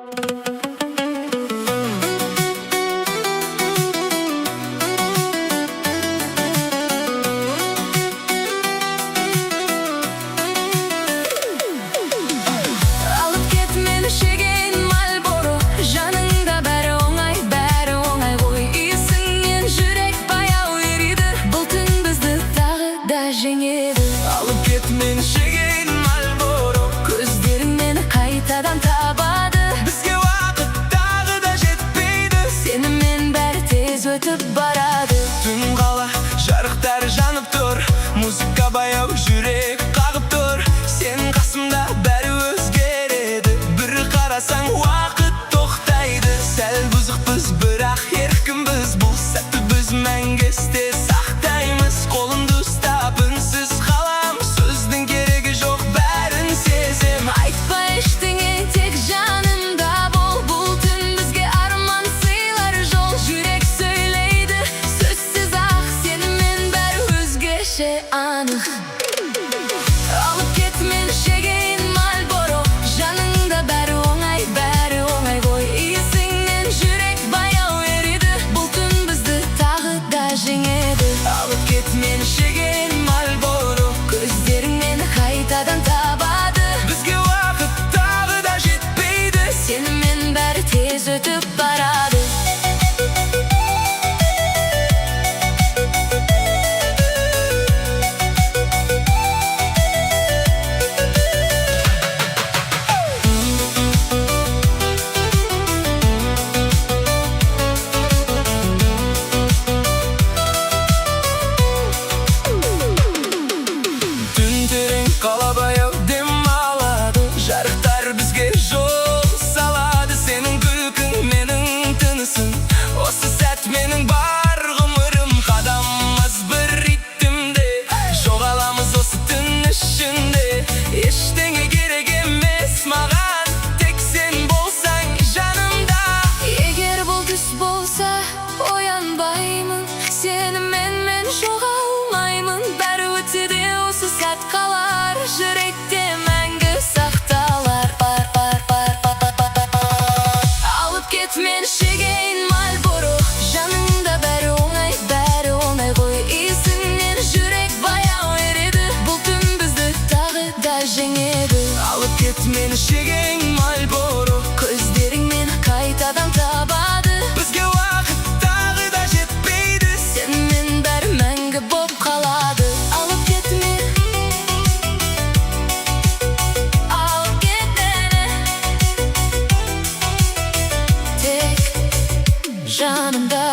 Алып кет мені шеген Мальборо. Жаныңда бәрі оңай, бәрі оңай ғой. Иісіңнен жүрек баяу ериді. Бұл түн бізді тағы да жеңеді. Алып кет мені шеген Мальборо. Көздерің мені қайтадан табады. Бізге уақыт тағы да жетпейді. Сенімен бәрі тез өтіп барады. Түн, қала жарықтары жанып тұр. Музыка баяу, жүрек қағып тұр. Сен қасымда, бәрі өзгереді. Бір қарасаң, уақыт тоқтайды. Сәл бұзықпыз, бірақ еркінбіз. Бұл сәтті біз мәңгі есте сақтаймыз. Қолымды ұстап, үнсіз қалам. Сөздің керегі жоқ, бәрін сезем. Айтпа ештеңе, тек жанымда бол. Бұл түн бізге арман сыйлар жол. Жүрек сөйлейді сөзсіз ақ. Сенімен бәрі өзгеше, анық. Алып кет мені шеген Мальборо. Жаныңда бәрі оңай, бәрі оңай ғой. Иісіңнен жүрек баяу ериді. Бұл түн бізді тағы да жеңеді. Алып кет мені шеген Мальборо. Көздерің мені қайтадан табады. Бізге уақыт тағы да жетпейді. Сенімен бәрі тез өтіп барады. Түн терең, қала баяу демалады. Жарықтар бізге жол салады. Сенің күлкің, менің тынысым. Осы сәт менің бар ғұмырым. Қадамымыз бір ритмде. Жоғаламыз осы түн ішінде. Ештеңе керек емес маған, тек сен болсаң жанымда. Егер бұл түс болса, оянбаймын. Сенімен мен жоғалмаймын. Бәрі өтсе де, осы сәт қалар. Жүректе мәңгі сақталар. Бар, бар, бар, бар, бар, бар, бар. Алып кет мені шеген Мальборо. Жаныңда бәрі оңай, бәрі оңай ғой. Иісіңнен жүрек баяу ериді. Бұл түн бізді тағы да жеңеді. Алып кет мені шеген Мальборо. Көздерің мені қайтадан табады. Бізге уақыт тағы да жетпейді. Сенімен бәрі мәңгі боп қалады. Алып кет мені. Алып кет мені. Тек жанымда.